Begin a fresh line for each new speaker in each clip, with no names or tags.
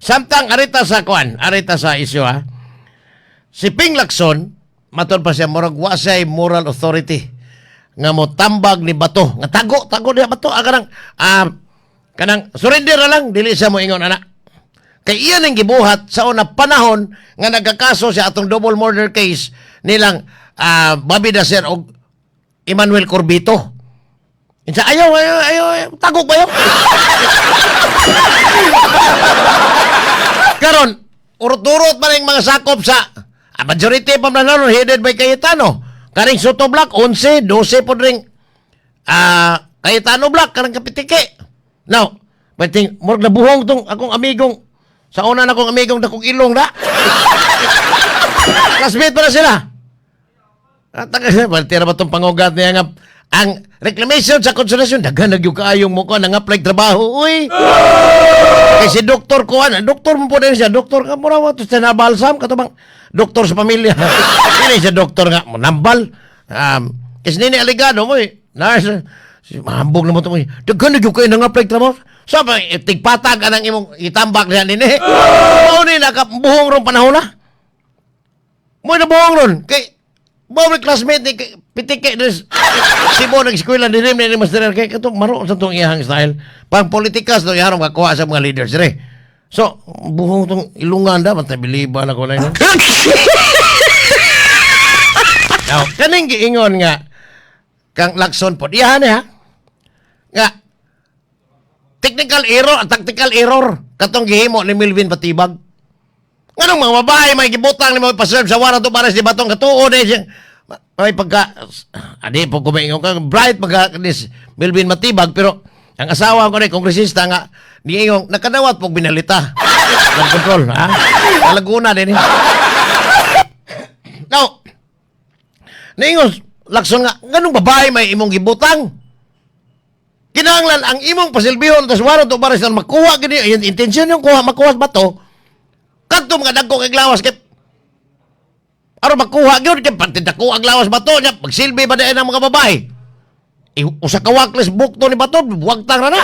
Samtang arita sa kuan, arita sa isyu ha. Si Ping Lacson, matod pa siya, murag wa siya moral authority nga mo tambag ni Bato. Nga tago, tago niya Bato. Ah, kanang, kanang surrender na lang, dili siya mo ingon ana. Kay iyan ang gibuhat sa una panahon nga nagkakaso siya atong double murder case nilang Bobby Dacer og Emmanuel Corbito. Insa ayaw, ayaw, ayaw, ayaw, tago ba yun? Karon, urot-urot man ang mga sakop sa majority pa man nanon, headed by Cayetano. Karing Sotto Block, 11, 12 po ring Cayetano Block, karang kapitiki. Now, pwedeng, murag nabuhong tong akong amigong, sa una na akong amigong dakong ilong na. Classmate pa na sila. At taga, tira ba itong pangugat niya nga, ang reclamation sa konsolasyon, daghan na gyud kaayong mukha nang apply trabaho, uy. Kay si doktor ko, ano, doktor mo po din siya, doktor ka, mura wa to sa nabalsam, katubang doktor sa pamilya. Hindi siya doktor nga, nambal. Kasi nini aligado mo, eh, nurse, si mahambog na mo ito, eh. Daghan na gyud kayo nang apply trabaho. Sabi, eh, tigpatag anang imong itambak niya nini. Mao ni nakabuhong rong panahon na. Mo na buhong ron. Kay, mao ni classmate ni Pitike des Cebu nag-eskwela ni rin ni Master kay kato maro sa tong iyang style. Pang politikas to iyang makuha sa mga leaders re. So, buhong tong ilungan da bantay biliban ako na yun. Now, kaning giingon nga kang Lacson pod iyahan niya nga technical error, tactical error katong gihimo ni Melvin Matibag. Nganong mga babae may gibutang ni mga pa-serve sa warang to para si Batong katuo na siya. May pagka, adi po kumaingon ka, bright pagka ni Melvin Matibag, pero ang asawa ko ni kongresista nga, niingong, nakadawat po binalita. Ng control, ha? Sa Laguna din eh. Now, niingon, Lacson nga, nganong babae may imong gibutang? Kinahanglan ang imong pasilbihon, tas warang to para sa makuha, gini, yung intensyon yung kuha, makuha sa bato, kadto mga dagko kay lawas kay aron makuha gyud kay pati dako ang lawas bato nya pagsilbi ba diay ang mga babae. Usa ka wakles bukto ni bato wagtang ra na.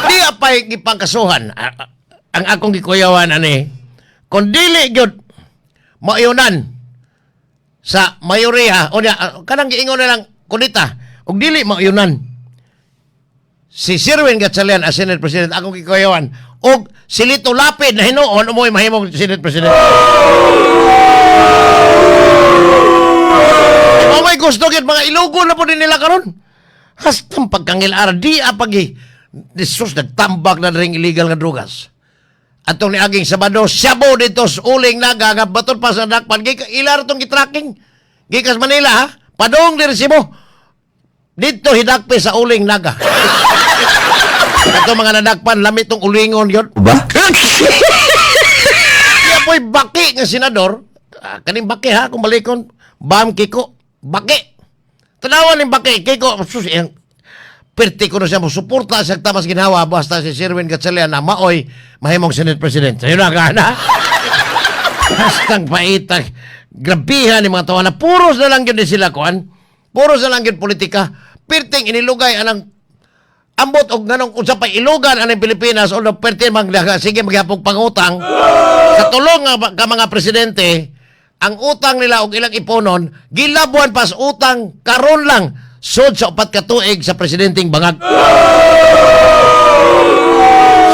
Di apay gipangkasuhan. Ang akong gikuyawan ani kon dili gyud maayunan sa mayoriya o niya, kanang giingon na lang kunita og dili maayunan si Sherwin Gatchalian as Senate President, akong gikuyawan og si Lito Lapid na hinuon mo'y mahimong Senate President. Oh my gusto gid mga ilugo na po din nila karon. Hastang pagkangil-ara di apagi Jesus nagtambak na ring illegal nga drugas. Atong niaging Sabado, syabo dito sa uling naga nga baton pa sa dakpan gikan ilar tong gitracking. Gikas Manila ha. Padong diri Cebu. Dito hidakpe sa uling naga. Ato mga nadakpan lami tong ulingon yun.
Ba?
Kaya po'y baki nga senador. Kaning baki ha, kung balikon. Bam Kiko, baki. Tanawan ni baki, Kiko, sus, iyang perti ko na siya mo suporta sa tamas ginawa basta si Sherwin Gatchalian na maoy mahimong Senate President. Ayun na gana. Hastang paitag. Grabihan ni mga tawa na puros na lang yun din sila kuan. Puros na lang yun politika. Pirting inilugay anang ambot og nganong unsa pa ilugan anang Pilipinas o no perti magdaga sige maghapong pangutang sa tulong nga ka mga presidente ang utang nila og ilang iponon gilabuan pas utang karon lang sud sa 4 ka tuig sa presidenteng bangag.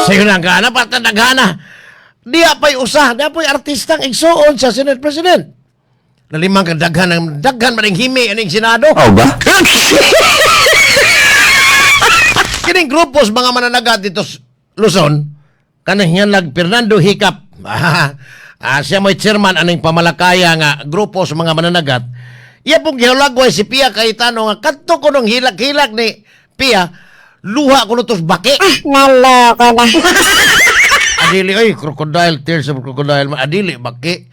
Sayo na gana patandagana. Diya pa'y usa, diya pa'y artistang igsuon sa Senate President. Nalimang ka daghan ang daghan man ang himi aning Senado.
Oh ba?
Kining grupos mga mananagat dito sa Luzon, kanang hiyanlag Fernando Hicap. Siya mo'y chairman aning pamalakaya nga grupo sa mga mananagat. Iya pong gihulagway si Pia Cayetano nga kadto ko nung hilak-hilak ni Pia, luha ko tos baki.
Naloko na.
Adili, oy, crocodile, tears of crocodile. Adili, baki.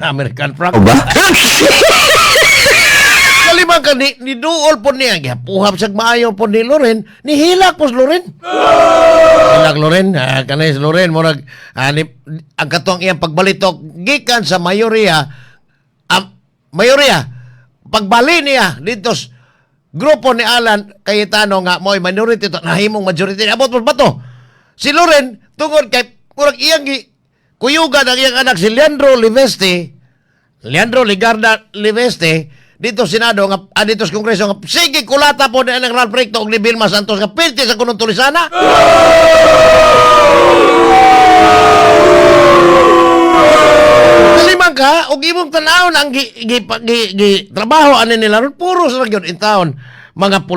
American frog.
Oh ba?
Kalimang ka, ni duol po niya. Gihapuhap siya maayo po ni Loren. Nihilak po si Loren. Hilak Loren. Kanay si Loren. Murag, ni, ang katong iyang pagbalitok, gikan sa mayorya, mayorya, pagbali niya dito Grupo ni Alan Cayetano nga mo'y minority to nahimong majority, abot mo ba to? Si Loren, tungod kay murag iyang gi kuyugan ang iyang anak si Leandro Leviste, Leandro Legarda Leveste, dito Senado nga dito sa Kongreso nga sige kulata po ni ang Ralph Recto og ni Vilma Santos nga pilti sa kunong tulisana. Kasi man ka, og imong tan-awon ang gi trabaho ani nila ron, puro sa gyud in town mga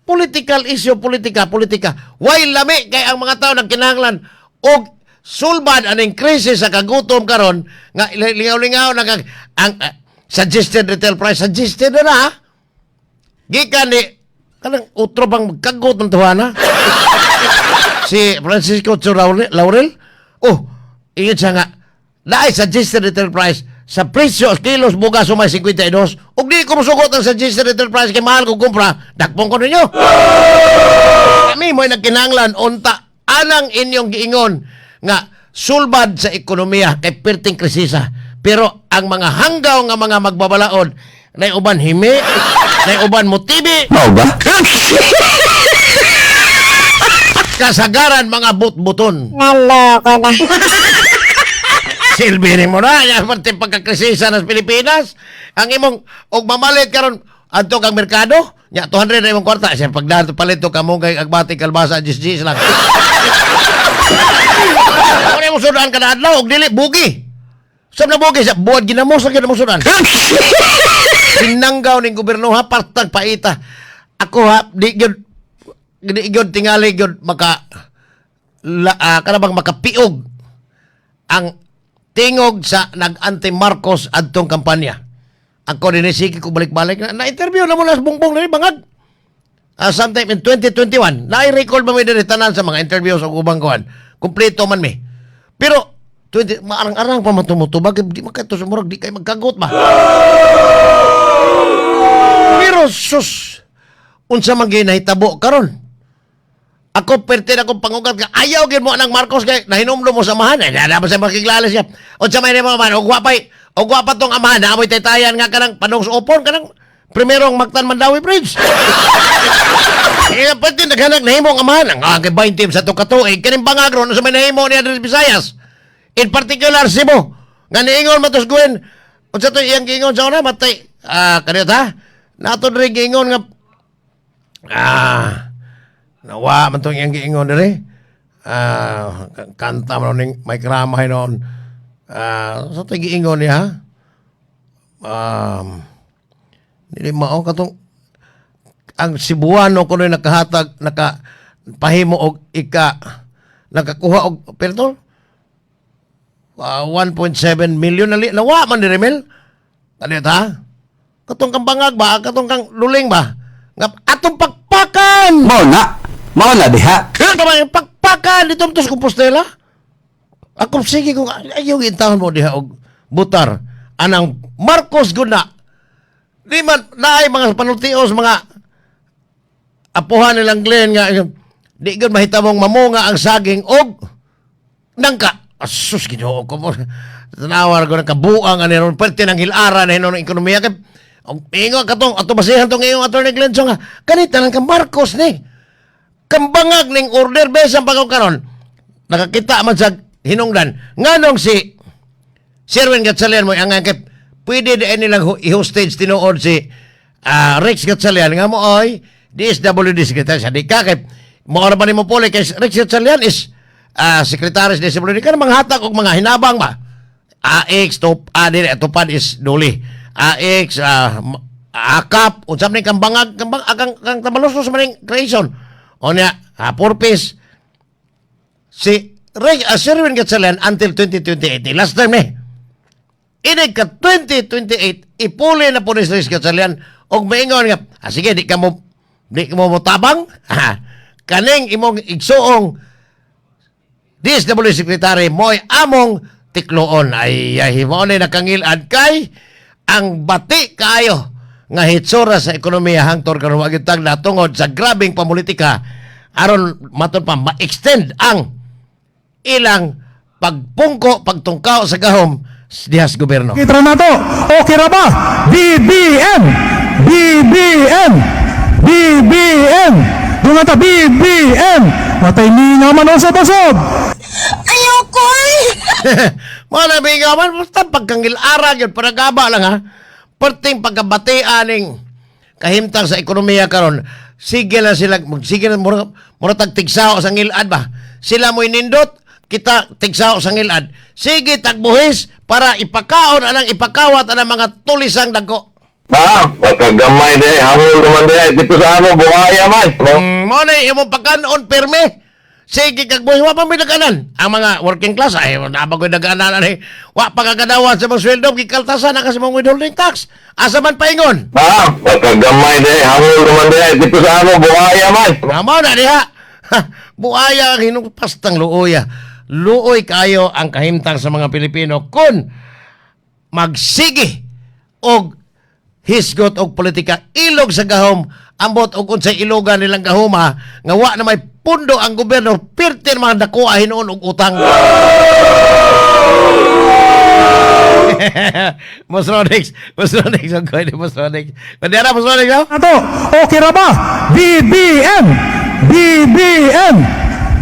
political issue, politika, politika. Way lami kay ang mga tao nagkinahanglan og sulbad aning krisis sa kagutom karon nga lingaw-lingaw na kag ang suggested retail price, suggested na na ha? Gikan ni kanang utro bang magkagot ng tuwana si Francisco Tiu Laurel, oh, ingat siya nga naay suggested retail price sa presyo kilos bugas sumay 52 ug di ko mosugot ang suggested retail price kay mahal ko kumpra, dakpon ko ninyo. Kami mo'y nagkinahanglan unta anang inyong giingon nga sulbad sa ekonomiya kay perting krisisa, pero ang mga hanggaw nga mga magbabalaod nay uban himi, nay uban motibi.
Mao ba?
Kasagaran mga butbuton.
Naloko na.
Silbi ni mo na yan pati pagkakrisisa ng Pilipinas ang imong og mamalit karon adto kang merkado nya 200 na imong kwarta siya pagdato palit to kamunggay agbati kalbasa 10 G's lang. Wala mo sudan kada adlaw og dili bugi. Sab na bugi sa buwad ginamos sa ginamos sudan. Sinanggaw ning gobyerno ha, partag paita. Ako ha, di gyud tingali gyud maka la, kana bang makapiog ang tingog sa nag-anti-Marcos adtong kampanya. Ako din sige ko balik-balik na, na-interview na mo na sa Bongbong na bangag. Sometime in 2021, na-record ba may diri tanan sa mga interviews o ubang kuan. Kompleto man mi. Pero 20, maarang-arang pa man tumutubag, di makato sa murag di kay magkagot ba. Pero sus, unsa man gyud nahitabo karon? Ako perte na akong pangugat ka. Ayaw gyud mo anang Marcos kay nahinumdum mo sa amahan. Ay, na ba sa makiglala siya. Unsa may nimo man og wapay og wa pa tong amahan na amoy taytayan nga kanang panong sa upon kanang primerong Mactan Mandaue Bridge. Eh, pati naghanag nahimo ang amahan. Ang kay 20 sa to katuig kaning bangag ron sa may nahimo ni Andres Visayas. In particular Cebu. Nga niingon matos Gwen. Unsa to iyang giingon sa una matay kaniyot ha. Nato diri giingon nga nawa man tong iyang giingon diri. Kanta man ning may kramay noon. Sa to giingon niya ha? Dili mao katong ang Cebuano kuno nakahatag naka pahimo og ika nakakuha og pero to 1.7 million na nawa man ni Remel. Ano ha? Katong kang bangag ba? Katong kang luling ba? Nga atong pakpakan!
Mao na. Mao na diha.
Kato pakpakan dito sa Compostela. Ako sige kung ayaw intawon mo diha og butar anang Marcos guna. Di man naay mga panultios mga apuhan nilang Glenn nga di gyud mahitabong mamunga ang saging og nangka. Asus, Ginoo ko mo. Tanawar ko ng kabuang ani ron pwerte ng hilaran na hinon ng ekonomiya kay og ingon katong ato basihan tong iyong Attorney Glenn Chong nga kanita lang kang Marcos ni kambangag ning order besan pagaw karon nakakita man sa hinungdan nganong si Sherwin Gatchalian mo ang kay pwede din nilang i-hostage tinuod si Rex Gatchalian nga mo oy DSWD secretary sa di ka kay mo ora ba nimo puli kay Rex Gatchalian is secretary sa DSWD ka manghatag og mga hinabang ba AX top dili tupad is duli AX akap unsa man ning kambangag kambang akang kang tamalosos man ning creation onya purpose si Rex Sherwin Gatchalian until 2028 last time eh inig ka 2028 ipuli na po ni Rex Gatchalian og maingon nga sige di ka mo motabang. Kaning imong igsuong DSW Secretary mo'y among tikloon. Ay ay mao ni nakangilad kay ang bati kaayo nga hitsura sa ekonomiya hangtod karon wa gyud tagna tungod sa grabeng pamulitika aron maton pa ma-extend ang ilang pagpungko, pagtungkaw sa gahom diha sa gobyerno.
Kita na to. Okay ra ba? BBM! BBM!
BBM! Dungan ta BBM! Watay mingaw man usab-usab!
Ayoko eh!
Mga nabingaw man, basta pagkangilara yun, paragaba lang ha. Perting pagkabatian ning kahimtang sa ekonomiya karon, sige lang sila, sige lang, mura, mura tag tigsao sa ngilad ba? Sila mo'y nindot, kita tigsao sa ngilad. Sige, tagbuhis para ipakaon anang ipakawat anang mga tulisang dagko.
Ha, pagkagamay diay, hangol naman diay dito sa amo buhaya man. No?
Mo na imong pagkanon pirme. Sige kag buhi wa pa may naganan. Ang mga working class ay na ba ko'y naganan ani. Wa pa kagadawan sa mga sweldo gikaltasan na kasi mga withholding tax. Asa man paingon?
Ha, pagkagamay diay, hangol naman diay dito sa amo buhaya man.
Amo na diha. Ha, buaya ang hinupastang luoya. Luoy kayo ang kahimtang sa mga Pilipino kun magsige og hisgot og politika ilog sa gahom ambot og unsay ilogan nilang gahoma nga wa na may pundo ang gobyerno pirti na mga dakoa hinuon og utang. Mosronix, Mosronix, ang koy ni Mosronix. Bandera Mosronix, no?
Ato, okay ra ba? BBM! BBM!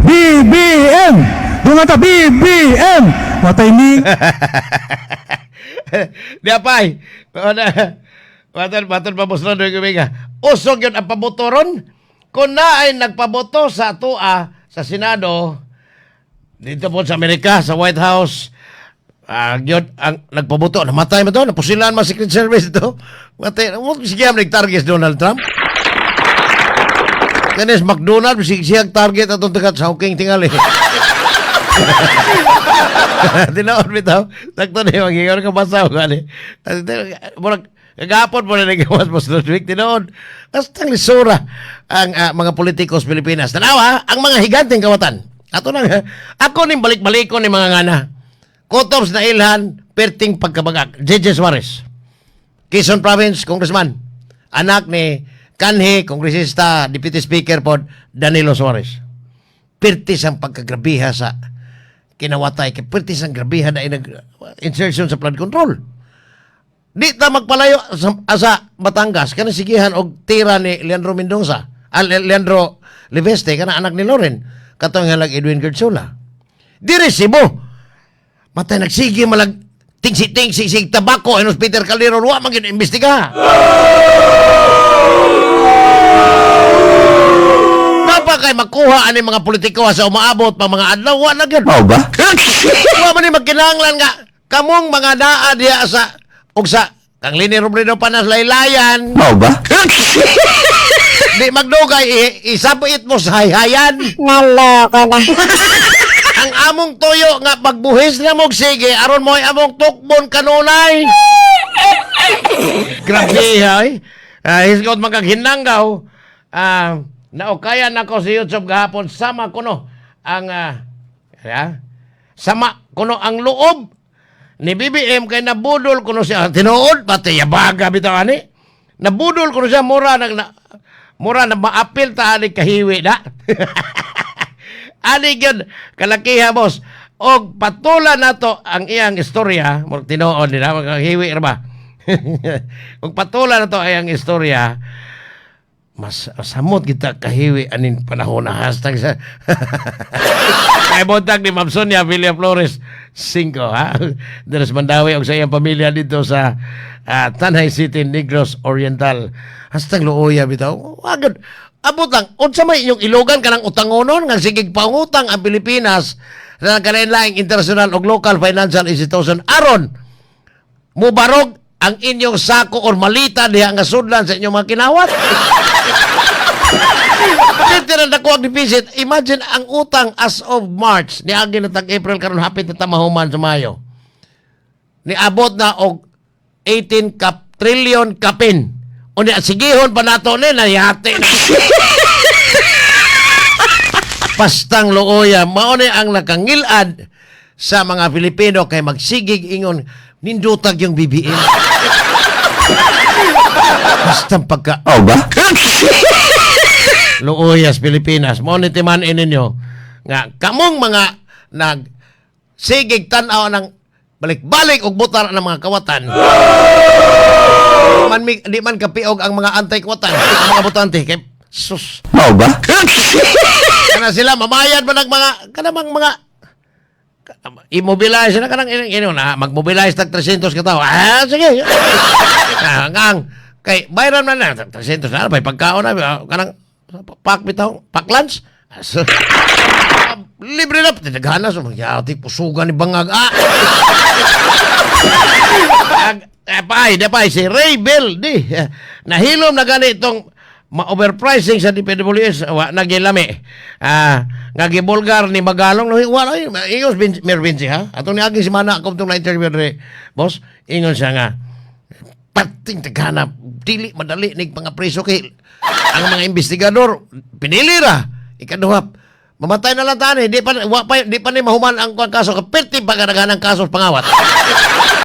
BBM! Dungan ta BBM! Watay mi
Di apay. Watan, watan pa Mosronix kuminga. Usog yun ang pabotoron. Kung na ay nagpaboto sa atua sa Senado, dito po sa Amerika, sa White House, ah, yun, ang nagpaboto, namatay mo to, napusilan mo Secret Service ito. Matay, mo sige ang nag-target si Donald Trump. Kanis McDonald, sige siya target atong tagat sa huking tingali. Tinood bitaw. Sakto na yung ingon ka basa ko ani. Murag kagapon po na nagawas mo sa week tinood. Basta lisura ang mga politiko sa Pilipinas. Tanawa ang mga higanteng kawatan. Ato nang ako ning balik-balikon ni mga ngana. Kutob na ilhan, perting pagkabagak. JJ Suarez. Quezon Province, Congressman. Anak ni kanhi, Kongresista, Deputy Speaker po, Danilo Suarez. Pertis ang pagkagrabiha sa kinawatay. Kay pertis ang grabiha na inag insertion sa flood control. Di ta magpalayo sa Batangas kana sigihan og tira ni Leandro Mendoza. Ah, Leandro Leveste kana anak ni Loren katong halag Edwin Gertsola. Diri Cebu. Matay nagsige malag tingsi-tingsi sig tabako enos Peter Calderon wa man gyud imbestiga. Napa kay makuha ani mga politiko sa umaabot pa mga adlaw wa na gyud.
Mao ba?
Wa man ni magkinahanglan nga kamong mga naa diha sa og sa kang Leni Robredo panas laylayan
Mao ba?
di magdugay isabit mo sa hayhayan
Naloko na.
Ang among tuyo nga pagbuhis na mo sige aron mo ay among tukbon kanunay. Grabe ay. Hisgot magaghinanggaw. Naukayan ako sa YouTube gahapon sama kuno ang sama kuno ang loob ni BBM kay nabudol kuno siya tinuod pati yabaga bitaw ani. Nabudol kuno siya mura nag na, mura na maapil ta ani kahiwi na. Ani gyud kalakiha boss. Og patulan nato ang iyang istorya, murag tinuod nila maghiwi ra ba. Og patulan nato ang iyang istorya, mas samot kita kahiwi anin panahon na hashtag sa kay buntag ni Ma'am Sonia Villa Flores 5 ha. Deres Mandawi og sa iyang pamilya dito sa Tanay City, Negros Oriental. Hashtag luoya bitaw. Agad abot lang unsa may inyong ilogan kanang utangonon nga sigig pangutang ang Pilipinas sa kalain-laing international ug local financial institution aron mubarog ang inyong sako or malita diha nga sudlan sa inyong mga kinawat. Dito na dako ang deficit. Imagine ang utang as of March, niagi na tag April karon hapit na tamahuman sa Mayo. Niabot na og 18 kap trillion kapin. Unya sigihon pa nato ni nayate na. Pastang luoya, mao ni ang nakangilad sa mga Pilipino kay magsigig ingon nindutag yung BBM. Bastang pagka
Mao ba?
Luoyas, Pilipinas. Mo ni timan ninyo nga kamong mga nag sigig tan-aw ng balik-balik og butar ng mga kawatan. Man, di man kapiog ang mga antay-kwatan, ang mga botante. Kay, sus,
Mao ba?
Kana sila mamayad man ang mga kanang mga immobilize na kanang ino na magmobilize tag 300 ka tawo. Ah, sige. Ah, ang kay bayran man na 300 na may pagkaon na ah, kanang pak bitaw, pak lunch. Ah, so, ah, libre na daghan na so magyati pusugan ni bangag. Ah. Eh, pay, di pay, si Ray Bell, di. Eh, nahilom na gani itong ma-overpricing sa DPWS, wa nagilami. Ah, nga gibulgar ni Magalong, no, wala, ingos, Mayor Vinci, ha? Atong niaging semana ako itong na-interview dre, boss, ingon siya nga, pating tagana, dili madali nig mga preso kay ang mga investigador, pinili ra. Ikaduha, mamatay na lang tani, di pa, wa pa, di pa ni mahuman ang kaso, kapirti pa ang kaso pangawat.